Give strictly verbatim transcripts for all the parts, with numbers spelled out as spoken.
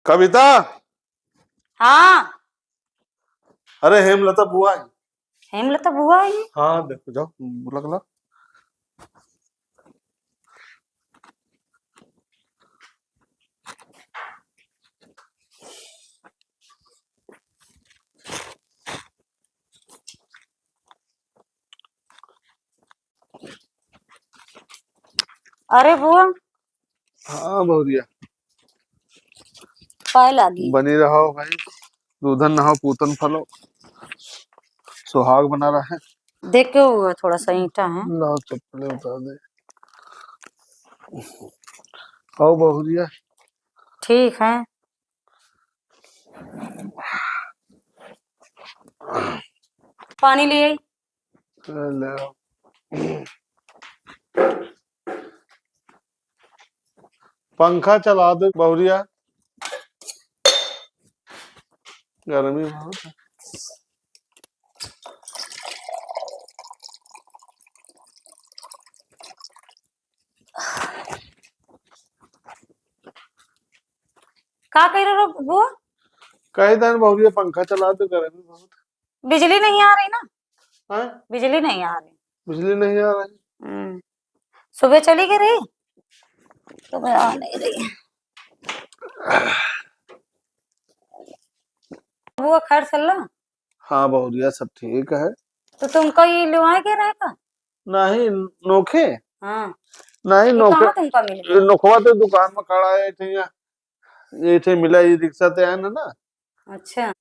कविता। हाँ। अरे, हेमलता बुआ आई। हेमलता बुआ आई? हाँ, देखो, जाओ, बुला के लाओ। अरे बुआ। हाँ बहुरिया। पाए लागी। बनी रहो भाई, दूधन नहो पूतन फलो, सुहाग बना रहे। देख के हुआ थोड़ा सा ईंटा है। लाओ चप्पलें उतार दे। आओ बहुरिया। ठीक है। पानी ले आई। ले आओ। पंखा चला दे बहुरिया, गर्मी बहुत है। का कह रहे हो बुआ? कह देन बहुरिया, पंखा चला दे, गर्मी बहुत। बिजली नहीं आ रही ना? हाँ? बिजली नहीं आ रही। बिजली नहीं आ रही। हम्म। सुबह चली गई रही, सुबह आ नहीं रही। वो खैर सल्ला? हाँ बहुरिया, सब ठीक है। तो तुमका ये लिवाए के रहे का? नहीं, नोखे। हाँ। नहीं, ये नोखे। कहाँ तुमका मिल गया? ये नोखवा तो दुकान में खड़ा है, ये थे मिला, ये रिक्शा ते आए ना, ना। अच्छा।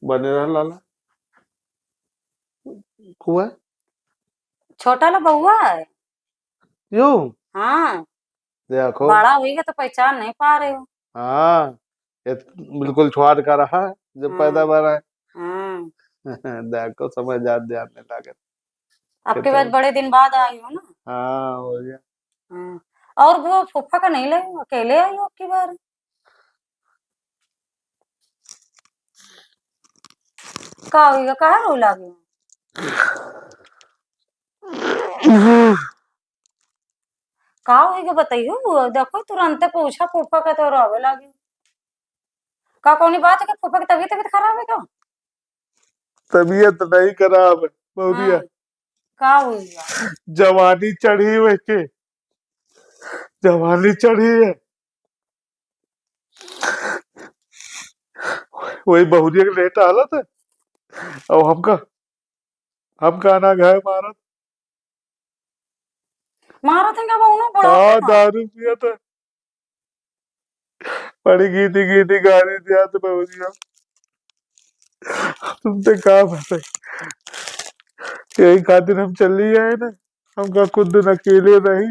बने रह लाला। कुआ? छोटा ला बउआ है। यो? हाँ। देखो। बड़ा होइगा तो पहचान नहीं पा रहे हो। हाँ, ये बिल्कुल छोट का रहा जब हाँ। पैदा भरा है। हाँ। देखो, समय जात ध्यान नहीं लागत। आपके बाद बड़े दिन बाद आई हो ना? हाँ, हो गया। हाँ। और वो फूफा का नहीं लाई हो, अकेले आई हो आपकी बार? का होइगा, काहे रोए लागे? का होइगा बताइयो, देखो तुरंते पूछा फूफा का तो रोवे लागे। का कौनी बात है कि फूफा की तबीयत, तबीयत खराब है का? तबीयत नहीं खराब है, बहुरिया। हाँ, का होइगा? जवानी चढ़ी हुई के, जवानी चढ़ी है। वही बहुरिया के लेट हालत है। अब हमका, हमका ना घाय मारत। मारत है का बहुनो बड़ा हाँ, होता? दारू पिया था। बड़ी गीती गीती गारी दिया तो बहुरिया। तुमसे का बताई? यही खातिर हम चली आए ना, हमका कुछ दिन अकेले रही,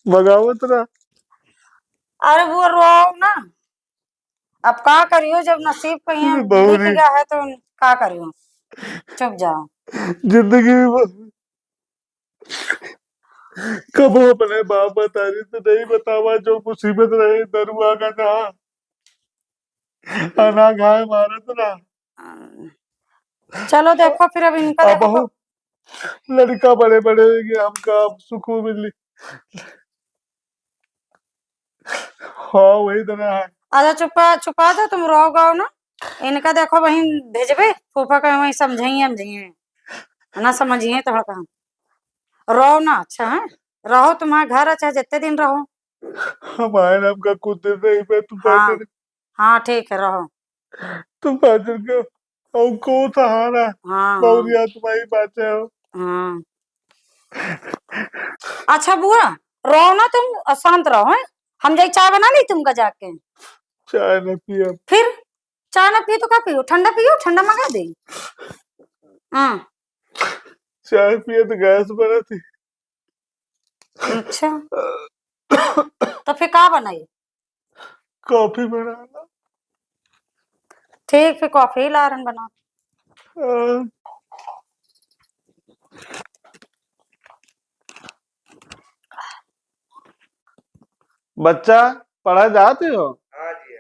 बगावत रहा। अरे वो रो ना, अब का करियो, जब नसीब कहीं अरे बहुरी। लिख गया है तो का करियो, चुप जाओ। जिंदगी में कबो अपने बाप मतारी से नहीं बतावा, जो मुसीबत रहे, दरुआ का ना, अना घाय मारत ना। चलो देखो, फिर अब इनका अब देखो। लड़का बड़े बड़े हो गए, हमका अब सुकून मिली। हाँ, वही तो ना है। अच्छा, चुपा, चुपा दो, तुम रो गाओ ना। इनका देखो, वहीं भेजबे, फूफा का वहीं समझाइए, समझाइए। ना समझिए तो कहा। रो ना, अच्छा है? रहो, तुम्हारा घर है, चाहे जितने दिन रहो। हम आए ना, हमका कुछ दिन रही पे, तू हाँ। बैठे। हाँ, ठीक है, रहो। तू बाजर के, और को सहारा, हाँ, हाँ। बहुरिया तुम्हारी बातें हो। हाँ। अच्छा बुआ, रहो ना तुम, अशांत रहो, हैं? हम जाई चाय बना ली तुमका जाके। चाय न पियब। फिर चाय ना पियो तो का पियो? ठंडा पियो, ठंडा मंगा दे। हाँ। चाय पिए तो गैस बनत ही। अच्छा, तो फिर का बनाई? कॉफी बना ला। ठीक, फिर कॉफी लारन बना। हाँ। बच्चा, पढ़ा जाते हो? हाँ जी।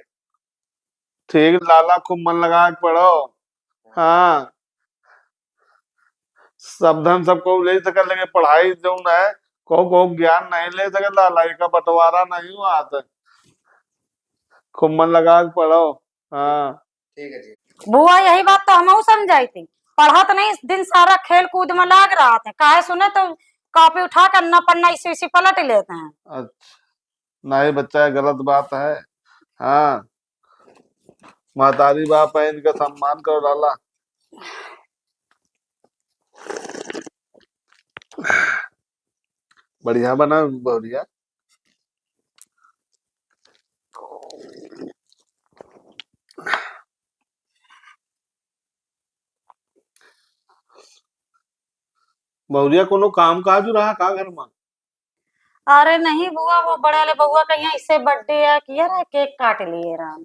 ठीक, लाला खूब मन लगा के पढ़ो। हाँ, सब धन सबको ले सके, लेकिन पढ़ाई जौन है, को, को ज्ञान नहीं ले सके लाला, एका बंटवारा नहीं हुआ था। खूब मन लगा के पढ़ो। हाँ। ठीक है जी। बुआ, यही बात तो हमहू समझाई थी, पढ़त नहीं, दिन सारा खेल कूद में लाग रहा थे, काहे सुने तो कॉपी उठा के अन्ना पन्ना इसी इसी पलट लेते हैं। अच्छा, नहीं बच्चा, गलत बात है। हाँ, महतारी बाप है, इनका सम्मान करो लाला। बढ़िया बना बहुरिया। बहुरिया, कोनो काम काज रहा का घर में? अरे नहीं बुआ, वो बड़े वाले बउआ का यहाँ इससे बर्थडे है, किया रहा, केक काट लिए रहा।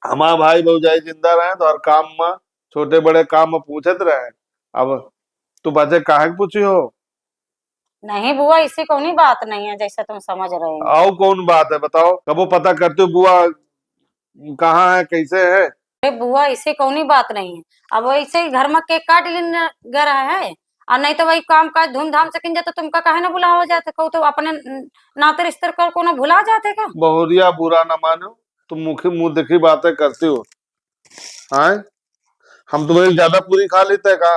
हमार भाई भौजाई जिंदा रहे तो हर काम में, छोटे बड़े काम में पूछत रहे। अब तू बचे काहे के पूछी हो? नहीं बुआ, इसी कौनी बात नहीं है जैसे तुम समझ रहे हो। आओ कौन बात है बताओ, कबो पता करते हो बुआ कहाँ है, कैसे है? अरे बुआ, इसी कौनी बात नहीं है। अब वैसे ही घर में केक काट लेने गए रहे हैं, और नहीं तो वही काम काज धूमधाम से किन जाता, तुमका काहे ना बुलावा जाता, कहू तो अपने नाते रिश्ते को कोनो भुला जाते का? बहुरिया बुरा ना मानो, तुम मुखी मुंह देखी बातें करती हो। आए, हम तुम्हें ज्यादा पूरी खा लेते हैं का?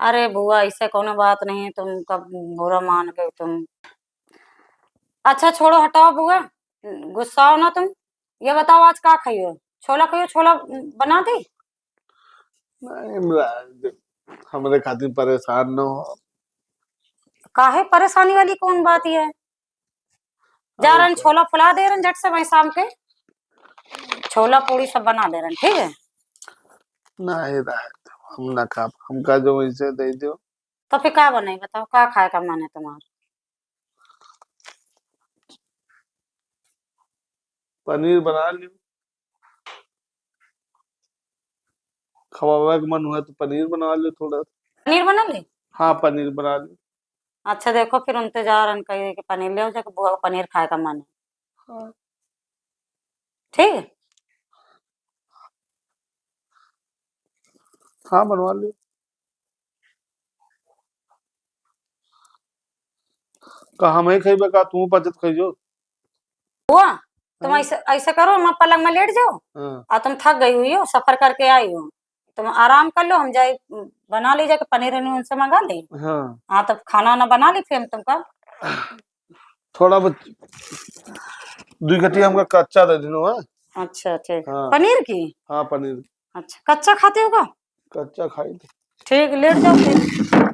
अरे बुआ, ऐसे कोनो बात नहीं है, तुम कब बुरा मान गए तुम। अच्छा छोड़ो, हटाओ बुआ, गुस्साओ ना तुम। ये बताओ, आज का खाइयो? छोला खाइयो, छोला बना दी? नहीं, हमरा, हमरे खातिर परेशान न हो। काहे परेशानी वाली कौन बात है? जा रहे हैं, छोला फुला दे रहे हैं झट से, वहीं शाम के छोला पूड़ी सब बना दे रहे हैं, ठीक है? नहीं, रहे दो, हम ना खाब, हमका जो वैसे दे दो। तो फिर का बनाई बताओ, का खाए का मन है तुम्हारा? पनीर बना लियो, खवावे के मन हुआ तो पनीर बना लियो थोड़ा। पनीर बना ले? हाँ, पनीर बना लियो। अच्छा देखो, फिर उनते जा रहे हैं, कहिए कि पनीर ले आओ, जाके बुआ का पनीर खाए का मन है। हाँ। ठीक है? हाँ, बनवा लियो। का हम ही खइबे का, तू बचत खइयो? बुआ, तुम हाँ। ऐसे, ऐसे करो, हम पलंग में लेट जाओ, हाँ। और तुम थक गई हुई हो, सफर करके आई हो, तुम आराम कर लो, हम जाए, बना ली जाके पनीर उनीर उनसे मंगा ले। हाँ। हाँ, तब खाना ना बना ली, फिर हम तुमका थोड़ा बहुत दुई कट्टी हमका कच्चा दे दिनो, हाँ? अच्छा, ठीक। हाँ। पनीर की? हाँ, पनीर। अच्छा, कच्चा खाते हो का? कच्चा खाई थे। ठीक, लेट जाओ फिर।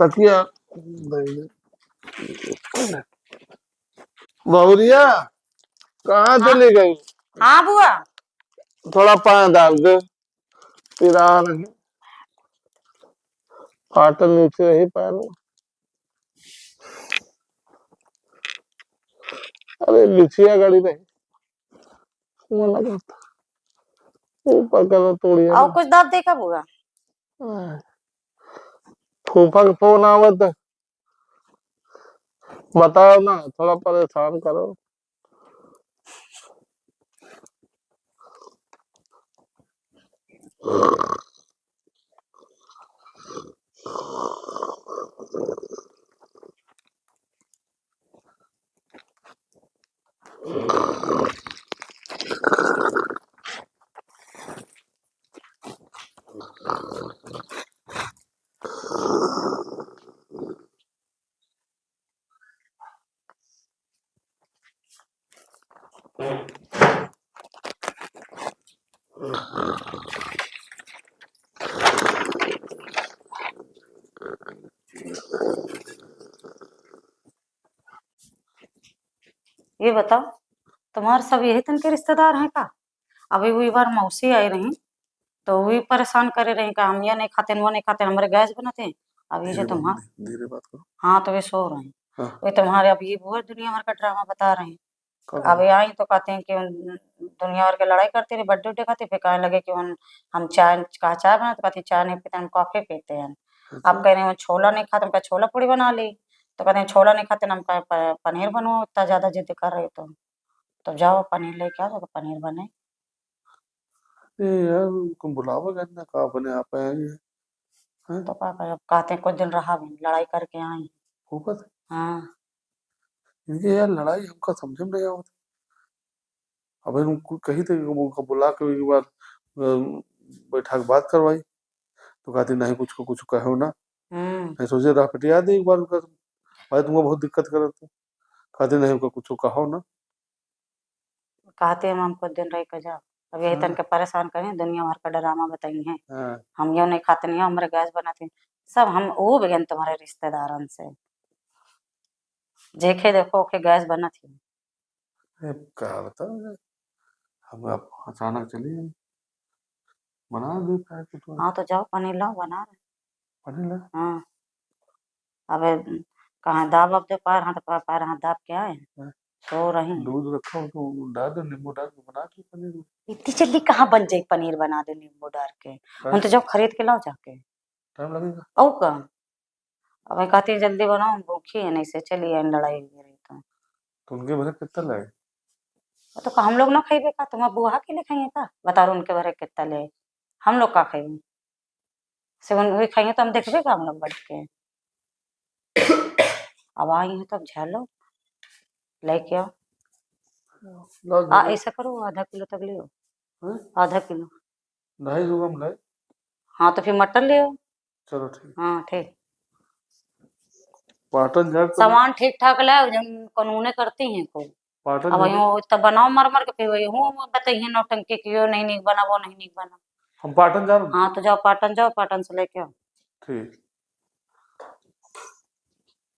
तकिया दे दे। बहुरिया, कहाँ हाँ। चली गई? हाँ बुआ। थोड़ा पानी डाल दे। पिरा रही। फाटल नीचे रही पैर में। अरे, बिछिया गड़ी रही। वो लगा था। ऊपर करो तोड़िए और ना। कुछ दाब देखा बुआ? हाँ। फूफा के फोन आवत। बताओ ना, थोड़ा परेशान करो। ये बताओ, तुम्हार सब यही तन के रिश्तेदार हैं का? अभी वही बार मौसी आई रही, तो वही परेशान करे रही का हम ये नहीं खाते, वो नहीं खाते, हमारे गैस बनते हैं। अब ये जो धीरे बात, तुम्हार धीरे बात करो। हाँ, तो वे सो रहे हैं। हाँ। वे तुम्हारे अब ये बुआ दुनिया भर का ड्रामा बता रहे हैं। का अब बोले? ये आई तो कहते हैं कि उन दुनिया भर के लड़ाई करते रहे, बर्थडे उड्डे खाते, फिर कहने लगे कि उन, हम चाय, कहा चाय बना, तो कहते हैं, "चाय नहीं पीते, हम कॉफी पीते हैं।" अच्छा। अब कह रहे हैं, "वो छोला नहीं खाते," हम कहा, "छोला पूड़ी बना ली।" तो कहते हैं, "छोला नहीं खाते ना," हम कहा, "प-, पनीर बनवाओ, इतना ज्यादा जिद कर रहे हो तो।" तो जाओ पनीर लेके आओ, तो पनीर बने। ए यार, उनको बुलावा गया ना, का अपने आप आएंगे? हैं? तो का करे, अब कहते हैं, कुछ दिन रहा भी, लड़ाई करके आई। फूफा से? हाँ। इनके यार लड़ाई हमका समझ में नहीं आवत। अब इनको कही थे कि उनका बुला के एक बार, अ, बैठा के बात करवाई, तो कहती, "नहीं, कुछ को कुछ कहो ना।" हम्म। नहीं सोचे रहा पटिया दे एक बार उनका, भाई तुमको बहुत दिक्कत करत है। कहती, "नहीं, उनका कुछ कहो ना।" कहते हम, हम कुछ दिन रह के जाओ। अब यही हाँ। तन के परेशान करें, दुनिया भर का ड्रामा बताई हैं। हाँ। हम यो नहीं खाते नहीं, हमरे गैस बनत ही। सब हम वो बगन तुम्हारे रिश्तेदारन से। जेखे देखो, ओके गैस बनत ही। ए, का बताओ यार, हम आप अचानक चली गई। बना दे का कि तू। हाँ, तो जाओ, पनीर लाओ, बना रहे। पनीर ला? हाँ। अबे, कहाँ दाब अब दे, पैर हाथ, पैर हाथ दाब के आए। हाँ। सो रही। दूध रखा हो तो डाल दो, नींबू डाल के बना दो पनीर। इतनी जल्दी कहाँ बन जाई पनीर बना दे नींबू डाल के? हाँ। हम तो जाओ खरीद के लाओ जाके। टाइम लगेगा। और का? अब मैं कहती जल्दी बनाओ, हम भूखी है, नहीं से चली आए लड़ाई हो रही तो। तो उनके भरे कितना लाए? वो तो का हम लोग ना खाइबे का, तुम्हार बुआ के लिए खाइए का? बता रहे उनके भरे कितना ले, हम लोग का खाइबे? से उन, वही खाइए तो हम देखबे का हम लोग बैठ के? अब आई हैं तो अब झालो, लेके आओ। ला आ, दे। ऐसा करो, आधा किलो तक ले आओ। हैं? आधा किलो। ढाई सौ ग्राम लाए। हाँ, तो फिर मटर ले आओ। चलो ठीक। हाँ, ठीक। पाटन झाड़ तो सामान ठीक ठाक लाओ, जौन कानूने करती हैं को। पाटन अब झाड़। यूं तब बनाओ मर मर के, फिर वही हूँ बताइए नौटंकी कियो, नहीं नीक बना, वो नहीं नीक बना। हम पाटन जाओ। हाँ, तो जाओ पाटन, जाओ पाटन से लेके आओ। ठीक।